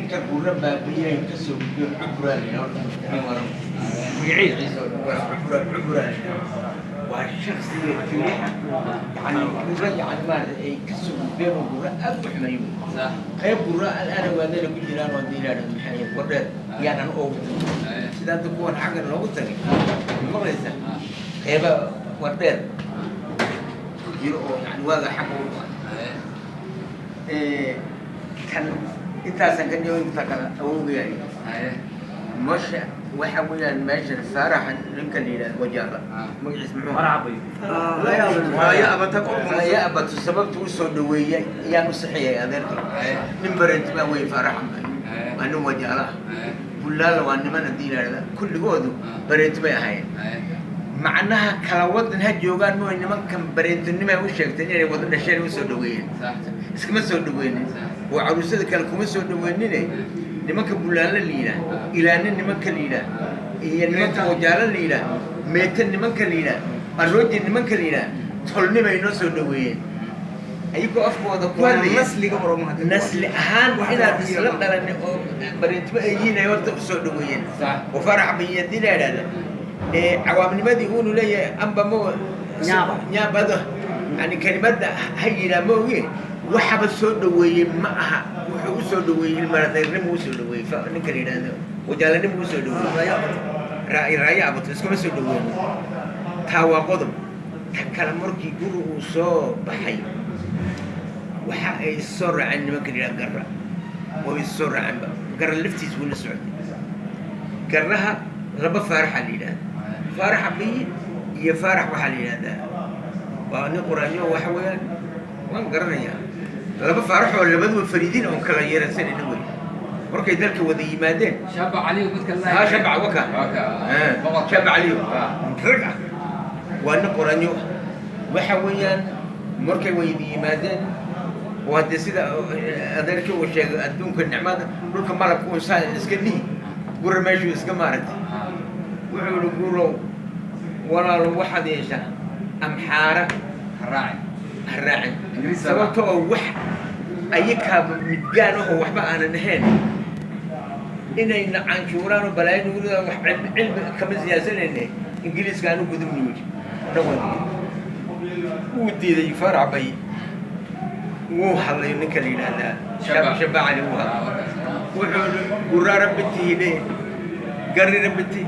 Ninka Gurra baabiyayo kasoo gudbiyo Cuburaa la yidhaha. Horta magaciisa waa Cubura. Cuburaa la yidhaha. Waa shaksiga keliya yani Gurra yani maarata ay kasoo gudbeen oo Gurra aad u xumeeyo. Qayb Gurra alaana waadana ku jiraan oo hadii yidhahdo maxay ahayd Wardheer yaanan oogu tagay, sida hadda kuwan xaggan loogu tagay, maqlaysa? Qayba Wardheer ku jiro oo yani waaga xagga u dhacay. Kan intaasan ka dhigo, inta kale awowgayahay. Mosha waxa weeyaan meeshan Faaraxa ninka la yidhahdo Wajaala, magaciis muxuu ahaa? Raya Abato. Sababta u soo dhaweeyay ayaan u saxiyay adeerkay. Nin Barentumaa wey Faaraxan bay, waa nin Wajaala ah. Bullaala waa niman haddii yidhahda kulligoodu Barentumay ahaayeen. Macnaha kala wadan ha joogaan mooy, nimankan Bareentunimay u sheegteen inay wada dhasheen, u soo dhaweeyeen. Iskama soo dhaweynin oo caruusada kale kuma soo dhaweynine. Nimanka Bullaale la yidhaah, Ilaane nimanka la yidhaah iyo nimanka Wajaalo la yidhaah, Meete nimanka la yidhaah, Arooji nimanka la yidhaah, tolnimay noo soo dhaweeyeen ayagoo afkooda ku hadlaya. Nasliga Oromo. Nasli ahaan inaad isla dhalanay oo Bareentimo ay yihiin ay horta usoo dhaweeyeen. Oo Farax bayadii la yidhahda ee cawaamnimadii uunu leeyahay amba mo. Nyaaba. Nyaabado yani kelimadda ha yidhaa ma oge, waxaba soo dhaweeyey ma aha. Wuxuu usoo dhaweeyey ilmaradeernimo usoo dhaweeyey. Ninka la yidhahdo Wajaalanimo usoo dhaweeyey, Raayo Abato iskama soo dhaweynin. Taa waa qodob. Ta kale, markii Guri uu soo baxay, waxa ay soo raaceen nimanka la yidhahdo Garra oo is soo raaceenba. Garra laftiis wuu la socday. Garraha laba Faaraxa la yidhahda, Faarax Abiyi iyo Faarax waxaa la yidhahdaa waa nin Quraanyo. Waxa weeyaan waan garanayaa laba Faarax oo labaduba fariidin oon kala yeeransanayna wey markay dalka wada yimaadeen. Shaba Caliyo midka la. Ha, Shaba waka. Waka. Shaba Caliyo rag ah waa nin Qoranyo ah. Waxa weeyaan markay wada yimaadeen waa dee sida adeerkii uu sheegay, adduunka nicmada dhulka malabka uu saa iska dhihi Gura meeshuu iska maaragtay. Wuxuu yihi: "Gurow walaalo, waxaad yeeshaa Amxaara raaci ha raacin." Ingiriis. Sababta oo wax ayakaaba midgaan ahoo waxba aanan ahayn inayna canshuuraan oo balaayo nagu ridaan, wax cilmi cilmi kama siyaasanayne, Ingiriiska aanu gudubni yidhi. Wuu diiday Farac bay, wuu hadlay ninka la yidhaahdaa Shaba Cali wuu hadlay. Wuxuu yidhi: "Guraara bitihine garrira biti